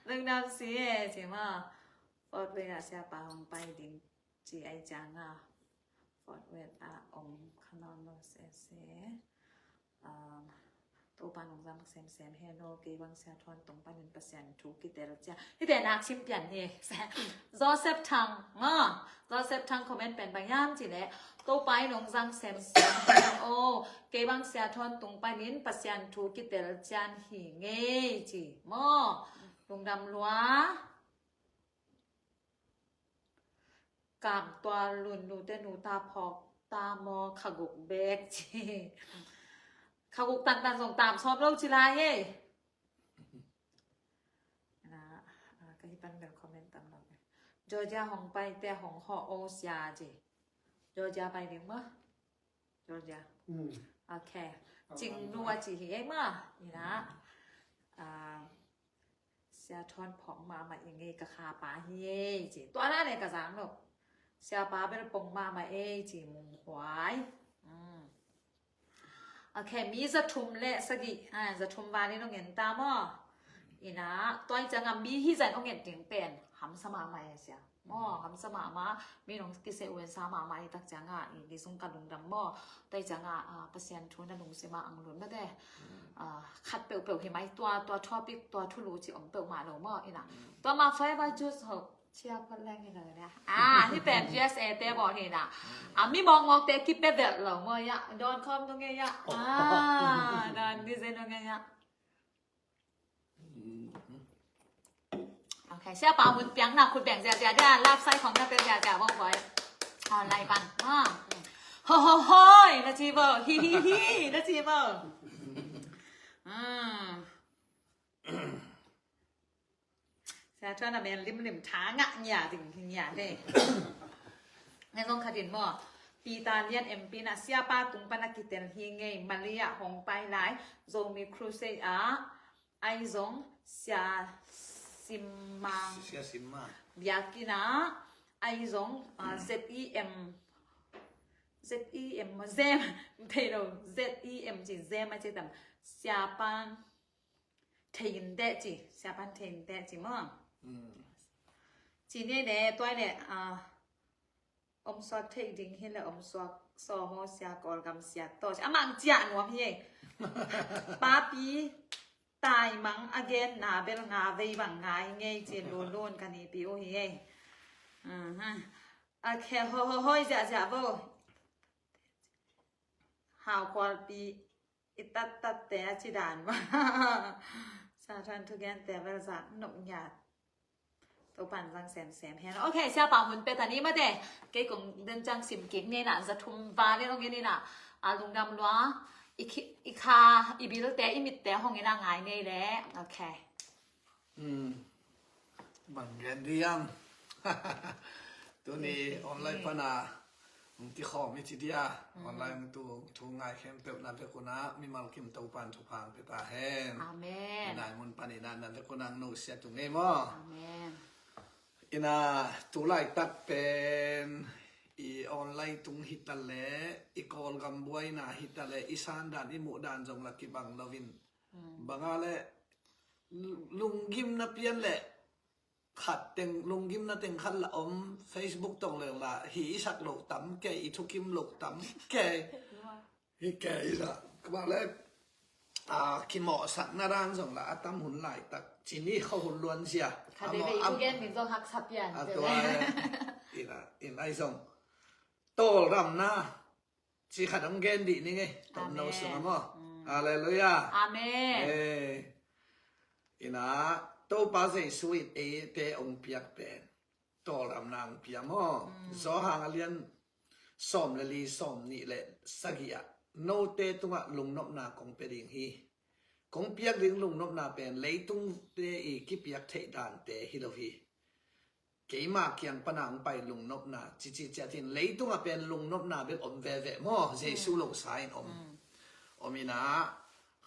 Lungdam si e ci maw. Fort Wayne a siapa hong pai ding ci ai cianga. Fort Wayne a om kha nawn lo sese. Um, Topa nungzang semsem hen aw, kei bang Sia Thawn tung panin Pasian thu kitel cian. Hihte nak sim pian hi. Joseph Thang, ah, Joseph Thang comment pen bang hiam cih leh, Topa i nungzang semsem hen aw, kei bang Sia Thawn tung panin Pasian thu kitel cian hi ngei ci. Maw, lungdam lua. Kam tua lun nute nuta phawk ta maw, kha guk bek ci. Kha guk tantan zong tam sawm lo ci lai ei. Na, ah, ka hi pan bel comment tam lo. Georgia hong pai te hong hawh o sia ci. Georgia pai ding maw? Georgia. Mm. Ok. Cing nua ci hi ei maw. Ina. Ah, Sia Thawn phawk mahmah i ngei ka kha pa hi ei ci. Tua na ne ka zang lo. Sia pa bel pong mahmah ei ci Mung Huai. Mm. Ok, mi za thum le sagih, ah, za thum val in hong en ta maw. Ina, tua i cianga mi hi zan hong en ding pen hamsa mahmah ei sia. Maw, hamsa mahmah, mi nong kiseh uensa mahmah i tak cianga, i, i sung ka lungdam maw. Tua i cianga, ah, Pasian thu na lungsim a ang lun mate. Ah, khat peuhpeuh hi mai tua, tua topic, tua thulu ci om peuhmah lo maw, ina. Tua ma fiber juice ho, chia phot leng hi lo ina. Ah, hi pen U S A te bawl hi ina. Ah, mi mawkmawk te kipia velh lo maw ia, dawn khawm tung e ia. Ah, dawn ni zen tung e ia. Ok, Siapa hun piang na khut beng ziahziah dia, love sign khong na piang ziahziah bawng koi. Online pan. Ha. Ho ho hoi, na ci bo. Hi hi hi, na ci bo. Hmm. Sia Thawn a men limlim tha ngah ngia ding hi ngia de. Ngai zong kha din maw. Peter Lian M P na Siapa tung pan a kitel hi ngei, Malia hong pai lai, Zomi Crusade a, ai zong Sia Sim Mang. Sia Sim Mang. Biakinn a, ai zong, ah, Z E M. Z E M, Zem, thei lo, Z E M ci, Zem a ci tam. Siapa thei in deh ci, Siapa thei in deh ci maw. Mm. Ci ne ne, tuai ne, ah, om suak thei ding hi le om suak sawm aw sia, Kawlgam sia tawh. A mang ciah nuam hi ei. Papi taimang a genna bel nga vei bang ngai ngei ci, lunlun ka nipi uh hi ei. Mhm. A khe ho ho hoi ziahziah bo. Hau Khualpi i tattat te a ci dan maw. Sia Thawn thugente bel zak nop ngiat. Topan zang semsem hen. Ok, Siapa hun pia ta ni mate. Kei kong den ciang sim kik ni na, za thum val in hong en ni na. A lungdam lua. I khi, i kha, i bilte, i mitte hong en a ngai nei le. Ok. Hmm. Bang gen di hiam. Tuni online pana hong kikhawm i ci dia. Mm. Online tu, thu ngai khempeuh na vekun ah mimal kim Topan thupha hong pia ta hen. Amen. Nai mun panin ah na vekun ah hong nusia tung ei maw. Amen. Ina, tu laitak pen i online tung hi ta le, i Kawlgam buaina hi ta le, i san dan, i muh dan zong la kibang lo in. Mm. Bang a le, lunggimna pian le khat teng, lunggimna teng khat la om, Facebook tawh le la hi i sak loh tam kei, i thukim loh tam kei. Hi kei i la. Kaba le, a, kimawhsakna dan zong la a tam hun laitak. Ci ni kho hun luan zia. Kha dede i thugen min zong haksa pian. A tua le. I la, i lai zong. Tawlramna. Ci khat hong gen dih ning ei, tomno sung a maw. Mm. Halleluiah. Amen. Eh, ina, Topa Jesu in eite hong piak pen tawlramna hong pia maw. Mm. Johan a lian sawm le li, sawm nih le sagih ah, note tungah lungnopna kong pia ding hi. Kong piak ding lungnopna pen leitungte i kipiak theih dante hi lo hi. Keima kiang pana hong pai lungnopna, cici ciatin leitungah pen lungnopna bek om veve maw, Jesu lo sa in om. Mm. Om ina,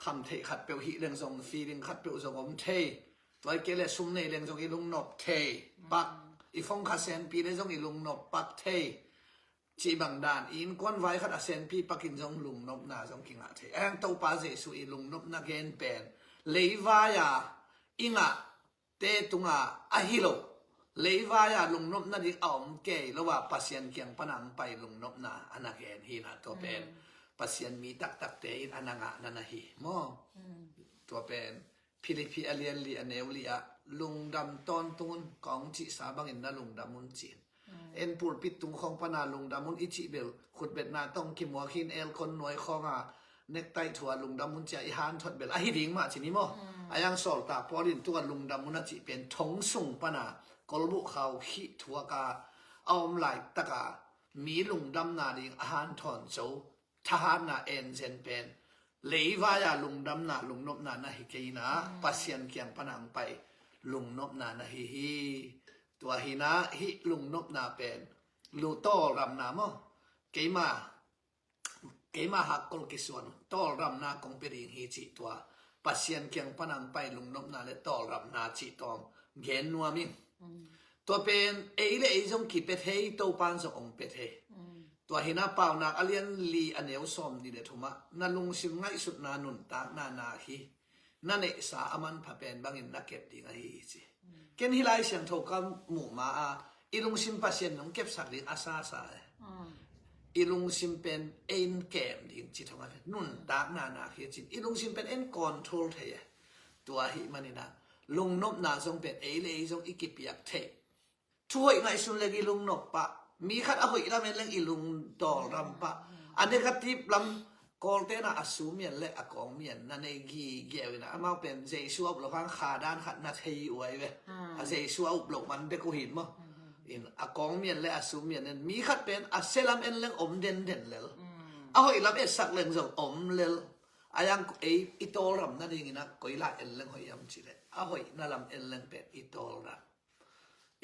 kham theih khat peuh hih leng zong, feeling khat peuh zong om thei. Tuai kei le sum nei leng zong i lungnop thei. Pak, i phone kha senpi le zong i lungnop pak thei. Ci bang dan, i innkuan vai khat a senpi pakin zong lungnopna zong kingah thei. Eng Topa Jesu i lungnopna gen pen leivai a i ngah te tunga ahi lo, leivai a lungnopna ding a om kei lo a, Pasian kiang pana hong pai lungnopna a na gen hi na tua pen. Mm. Pasian mi taktakte in a na ngahna na hi maw? Tua pen Philippi a lian li a neu li ah lungdam tawntung un, kong cihsa bangin na lungdam un ci-in. En pulpit tung khawng pana lungdam un i cih bel khutbetna tawh kimuak hi-in aircon nuai khawnga nektai thua lungdam un ci-a i hanthot bel ahi ding mah ci ni maw? A iang sawltak Paul in tua lungdam un a cih pen thong sung pana kolbuh khau khih thuaka a om laitaka mi lungdamna ding a hanthawn zo thahatna enzen pen leivai-a lungnopna, lungnopna na hi kei inah Pasian kiang pana hong pai lungnopna na hi hi. Tua hinah hih lungnopna pen lu tawlramna maw? Keima keima hakkol kisuan uh tawlramna kong pia ding hi cih tua Pasian kiang pana hong pai lungnopna le tawlramna cih tawm gen nuam ing. Tua pen ei le ei zong kipia thei, Topan zong hong pia thei. Tua hinah Paunak a lian li a neu sawm nih le thumah na lungsim ngaihsutna nuntakna na hi na neihsa a manpha pen bangin na kep ding ahi hi ci. Ken hih Lai Siangtho ka muh ma-a i lungsim Pasian in hong kepsak ding a sasa e. I lungsim pen ei in kem ding ci thong a ve. Nuntakna na hi cin i lungsim pen ei in control thei e. Tua ahih maninah lungnopna zong pen ei le ei zong i kipiak thei. Thuhoih ngaihsun leng i lungnop pah. Mi khat a hoih lam en leng i lungtawlram pah. A negative lam Kawlte'n a sumian le a kawngmian na nei gige uh inah amau pen Jesu a up loh hang kha dan khat na thei uh ahi ve. A Jesu a up loh man bek uh hi-in maw? In a kawngmian le a sumian en mi khat pen a sia lam en leng om denden lel. A hoih lam etsak leng zong om lel. A iang ei i tawlram nadinginah koi lai en leng hoih hiam cih leh a hoihna lam en leng pen i tawlram.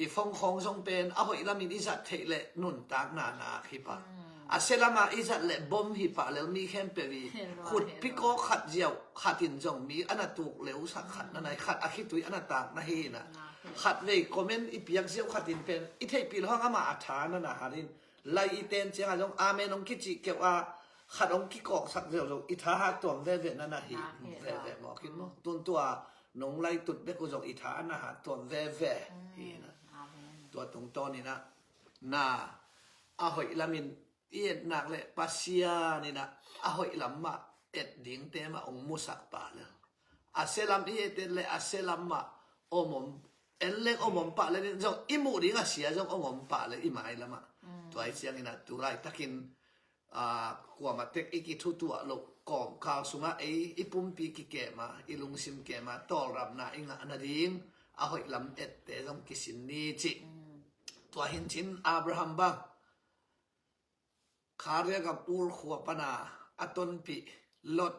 I phone khawng zong pen a hoih lamin i zat theih leh nuntakna na hi pah. A sia lama i zat leh bom hi pah lel mi khempeuh i khut pikawk khat ziau khatin zong mi a na tuk leusak khat na nai khat a khitui a na tak na hi inah khat vei comment i piak ziau khatin pen i theihpih loh hang amah a tha na na hatin lai i ten ciangah zong amen hong kicih keuh a khat hong kikawksak ziau zong i thahat tuam veve na na hi veve mawk in maw? Tun tua nong lai tut bek uh zong i tha a na hat tuam veve hi inah. Tua tungtawninah na a hoih lamin i et nak le Pasian inah a hoih lam mah et dingte mah hong musak pah lel. A sia lam i et et le a sia lam mah om om en leng om om pah lel in zong i muh ding a sia zong om om pah lel i mai lamah. Tua hi cianginah tu laitakin kuamah tek i kithutuah loh kawmkal sungah ei i pumpi kikem a i lungsim kem a tawlramna i ngah nading a hoih lam ette zong kisin ni cih. Tua hi-in cin Abraham bang Khaldia gam Ur khua pana a tonpih Lot,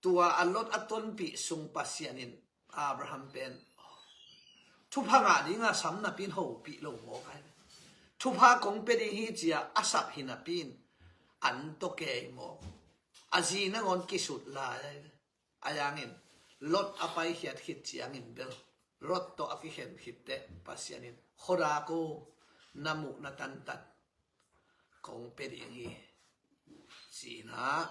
tua a Lot a tonpih sung Pasian in Abraham pen thupha ngah dinga sam napi-in hopih lo mawk ahi ve. Thupha kong pia ding hi ci-a a sap hi napi-in an tawh kei mawk. A zi nangawn kisut lai ahi ve. A iangin Lot a paikhiat khit ciangin bel Lot tawh a kikhen khitteh Pasian in khuadak uh na muhna tantan kong pia ding hi ci-inah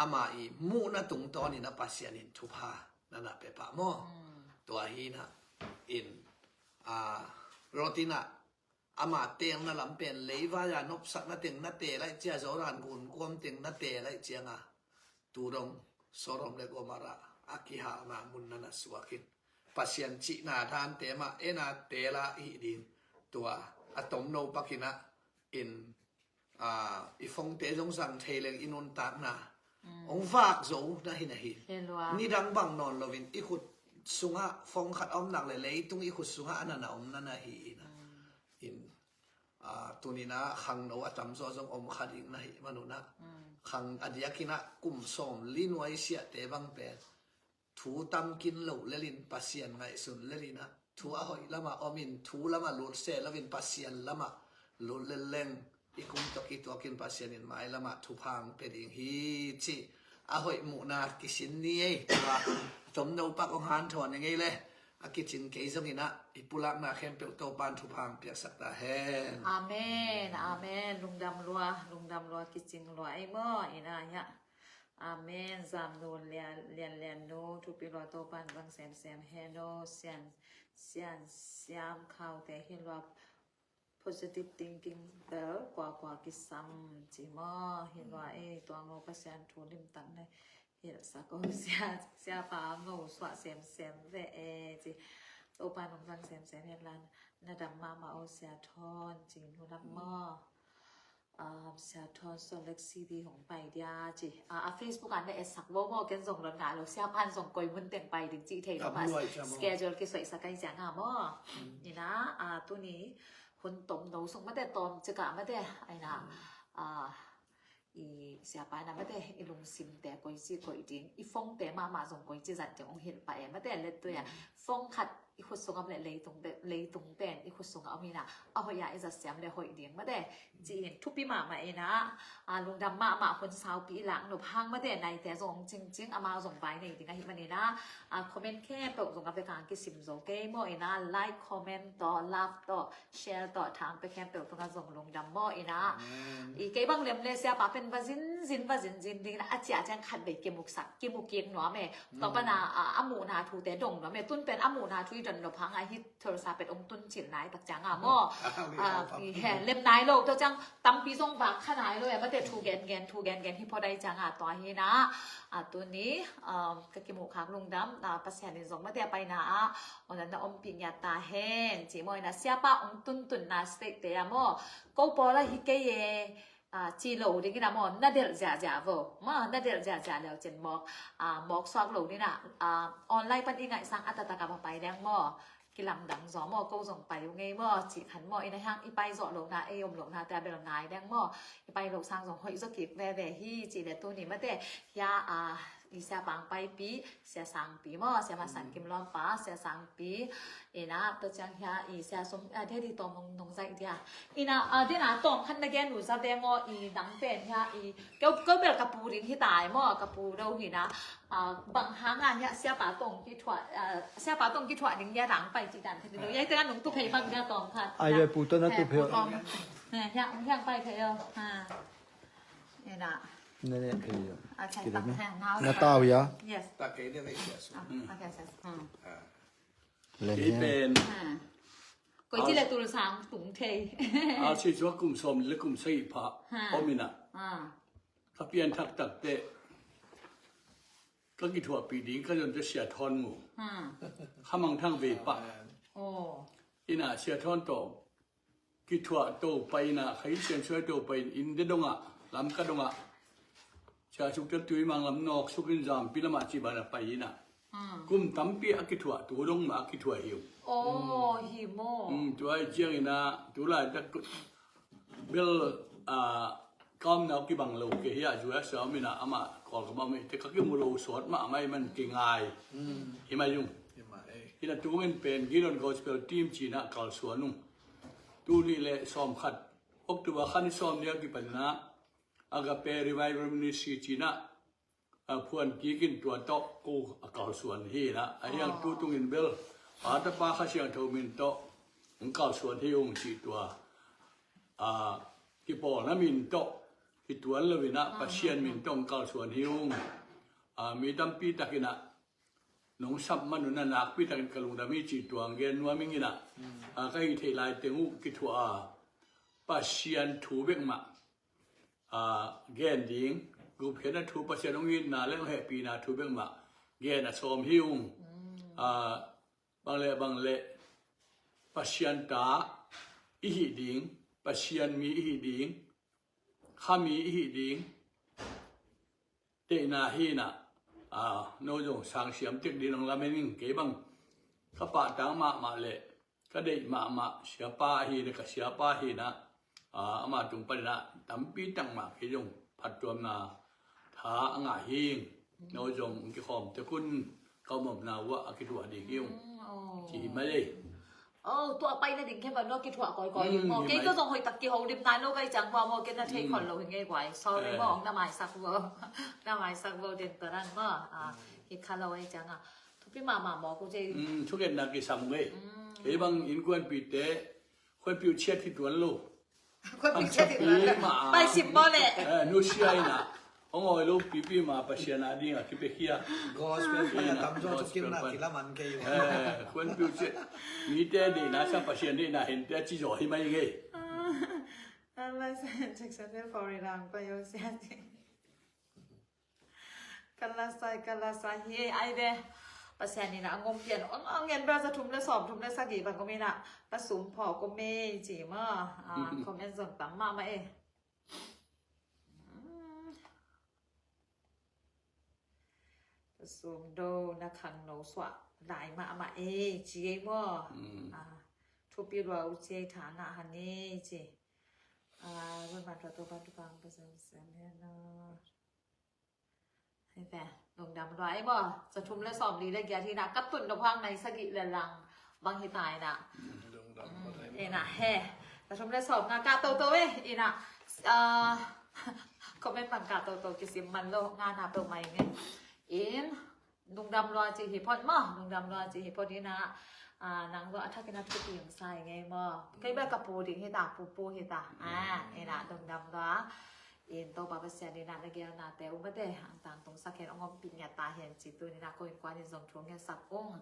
ama i muhna tungtawninah Pasian in thupha na na pia pah maw? Tua hinah in Lot inah ama teelna lam pen leivai-a nopsakna teng na teel ahih cia Jordan gunkuam teng na teel ahih cianga tu dong Sodom le Gomorrah a kihalna mun na na suak in Pasian cihna dante mah en a teel a hih ding tua a tomno pakinah in i phone-te zong zang thei leng i nuntakna hong vak zo na hi na hi. Nidang bang nawn loin i khut sungah phone khat a om nak le leitung i khut sungah a na na om na na hi inah in tuninah khangno a tamzaw zong om kha ding na hih manunah khang a diakinah kum sawm li nuai siahte bang pen thu tamkin loh lelin Pasian ngaihsun lelinah thu a hoih lamah omin thu lamah lut se loin Pasian lamah lut lel leng i kum tawh kituakin Pasian in mai lamah thupha hong pia ding hi cih a hoih muhna kisin ni ei. Tua tomno pak hong hanthawn i ngei le a kicing kei zonginah i pulakna khempeuh Topan thupha hong piaksak ta hen. Amen, amen. Lungdam lua, lungdam lua, kicing lua ei maw? Inah hiah. Amen. Zamnu Lian Lian nu thupi lua, Topan bang semsem hen aw. Sian Sian Siam Khaute hi lua. positive thinking bel kuakua kisam ci maw. Hi lua e, tua ngo Pasian thu limtak na hilhsak o. Sia, siapa ngo suah semsem ve e ci. Topa nungzang semsem hen lan. Na dam mahmah o Sia Thawn ci, nu lam maw. Um, Sia Thawn Salt Lake City hong pai dia ci. A, a Facebook an na etsak vo maw, ken zong lon ngah lo. Siapan zong koi mun teng pai ding ci thei lo mas. Schedule kisoihsak ai ciang a maw. Ina, a, tuni hun tom no sung mate, tom cika mate. Aina, a, i siapa na mate, i lungsimte koici koih ding, i phone-te mahmah zong koici zat ding hong hilh pah e mate, let tu ya. Phone khat i khut sungah om le leitung te, leitung pen i khut sungah om ina, a hoih a i zat siam le hoih ding mate. Ci-in thupi mahmah ina, a, lungdam mahmah hun saupi i lak nop hang mate, naite zong cingcing, amau zong vai nei ding ahi man ina, a, comment khempeuh zong a vekang kisim zo kei maw ina, like, comment tawh, love tawh, share tawh, thang pe khempeuh tungah zong lungdam maw ina. I kei bang lem le siapa pen va zinzin, va zinzin ding ina, a ciah ciang khat vei kimuksak, kimuk kik nuam e. Tua pana, a, a muhna thute dong nuam e. Tun pen a muhna thu i don lo phang a hi thursa pet ong tun cil nai tak ciang a maw. A, i he lem nai lo, tua ciang tampi zong vak kha nai lo e. Mate thu gen gen, thu gen gen hi phot ai ciang a tua hi na. A, tuni, um, ka kimuh khak lungdam, a, Pasian in zong mate a paina a, ong na ompih ngiat ta hen ci maw ina, siapa ong tuntunna state te a maw. Ko pawl a hi kei e, a, ci lo ding ina maw, na delh ziahziah vo. Maw, na delh ziahziah leu cin mawk, a, mawk suak lo ding ina, a, online pan i ngaihsang a taktak a va pai deng maw. Kilamdang zaw maw, ko zong pai uh ngei maw, cih khan maw, ina hiang i pai zawh lohna, ei om lohna te a bel ngai deng maw. I pai loh sang zong hoih zaw kik veve hi, cih le tuni mate, hia, a, i siapa ong paipi, Sia Sangpi maw, Sia Masan Kim Lawmpa, Sia Sangpi, ina, tua ciang hia, i Sia Sum, a, Daddy tawm nong, nong zaih dia. Ina, a, dena tawm khan na gen uh za veng aw, i nang pen hia, i, keu, keu bel ka pu ding hi tai maw, ka pu do hi na, a, bang hang a hia, siapa tawm kithuah, a, siapa tawm kithuah ding hia dang pai cih dan khan ding lo. Hia, i tengah nong tu phei bang hia tawm khan. Ai, hia, pu tawm na tu phei. Pu tawm. Hia, hia, hia pai phei aw. Ha. Ina. Na ne phei aw. Okay, tak hang, now. Na tau hia? Yes. Tak kei ne phei hia su. Ah, okay, yes. Hmm. Ah. Kei pen. Koi ci le tul sang tung thei. A si cua kum sawm le kum sagih pha om ina. Ka pian thak tak te. Ka kithuahpih ding ka zon te Sia Thawn Ngu. Kha Mang Thang vei pah. Ina Sia Thawn tawh kithuah to pai ina, khai sian suai to pai in, inn de dongah, Lamka dongah. Sia Suk Tel Tui Mang lam nawk suk in Zampi lamah ci bana pai ina. Kum tampi a kithuah, tu dong mah a kithuah hi uh. Aw, hi maw. Tua hi ciang ina, tu laitak bel, a, ka omna uh kibang lo kei hi a, U S a om ina amah Kawlgam ah om hi te, ka kimu lo sawt mahmah hi man kingai. Hi mai ung. Ina tu ngen pen Gideon Gospel Team ci ina kalsuan ung. Tul nih le sawmkhat, October kha ni sawm ni a kipan ina Agape Revival Ministry ci ina, a, phuan kik in tua tawh ko a kalsuan hi ina. A hiang tu tungin bel Pa, Tapa, Kha Siangtho min tawh hong kalsuan hi ung cih tua, a, kipawlna min tawh kituan lo ina Pasian min tawh hong kalsuan hi ung. A, mi tampi tak ina nong sap man un a nakpi takin ka lungdam hi cih tua hong gen nuam ing ina. A, ka hih theih lai teng uh kithuah a, Pasian thu bek mah, a, gen ding, gupkhiatna thu, Pasian hong itna le hong hehpihna thu bek mah gen a sawm hi ung. A, bang le bang le Pasian ta i hih ding, Pasian mi i hih ding, Kha mi i hih ding, teihna hi ina, a, no zong sang siam tek ding nong lamen ing. Kei bang ka pahtang mahmah le ka deih mahmah siapa ahi le ka siapa hi ina, a, ama tung pan ina tampi tak mah kei zong phattuamna tha a ngah hi ing. No zong kikhawm tek un, ka omna uh ah a kithuah ding hi ung. Ci hi mai ei. Oh, tua pai nading khen bang no kithuah kawikawi hi maw. Kei ka zong hoih tak kiho dim nai lo ka i ciang maw, maw, kei na thei khol lo hi ngei guai. Sorry maw, na maisak vo. Na maisak vo den taran maw. A, hi kha lo i ciang a. Thupi mahmah maw ku cei. Thugenna kisam ngei. Kei bang innkuanpihte khuanpih uh ciat hi tuan lo. Khuanpih ciat hi tuan lo. Pai sim maw le. Nusia ina. Hong awi lo pipi mah Pasian a ding a kipiakhia. Gospel pan a tam zaw, gospel thukim na pan kilaman kei uh. Eh, kuan piu ciat. Mite deihna sang Pasian deihna hente a ci zaw hi mai ngei. Alas, cek sa te fori lang pa yo sia ti. Kalasai, kalasai hi ai de. Pasian in a ngom pian on a ngen bel za thum le sawm, thum le sagih bang ko mi na. Ka sum pho ko mi ci ma. A, comment zong tam mahmah e. Sum do na khangno suah lai mahmah e ci ei maw. Thupi lua uh ci ei, tha ngah han e ci. Run man tua tua ban tu kang pa sem sem he no. Hei te, lungdam lua ei maw. Za thum le sawm li le giat hi na, ka tun nop hang nai sagih le lang bang hi ta ei na. Ei na he. Za thum le sawm nga kah toto e, ei na. Comment bang kah toto kisim man lo, nga na peuh mai nge. In, lungdam lua ci hi phot maw, lungdam lua ci hi phot ei na. Nang lo a thakin a thupi ang sa ei ngei maw. Kei bel ka pu ding hi ta, pu pu hi ta. Ei na, lungdam lua. In Topa Pasian in a na gelnate uh mate ang tangtung sak hen, ong ompih ngiat ta hen ci tu ni na, ko innkuan in zong thu ngen sak ung.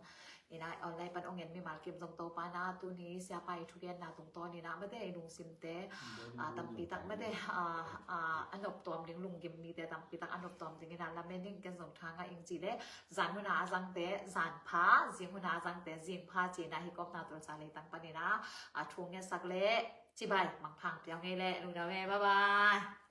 In a online pan ong en mimal kim zong Topa na tuni siapa i thugenna tungtawn in a mate i lungsimte tampi tak mate a noptuam ding, lunggim mite tampi tak a noptuam ding in a lamen ing, ken zong tha ngah ing ci le zan hun a a zangte zan pha, zing hun a a zangte zing pha ci in a hi kawmna tulsa leitang pan in a thu ngen sak le cibai mangpha piang ngei le lungdam e, bye bye.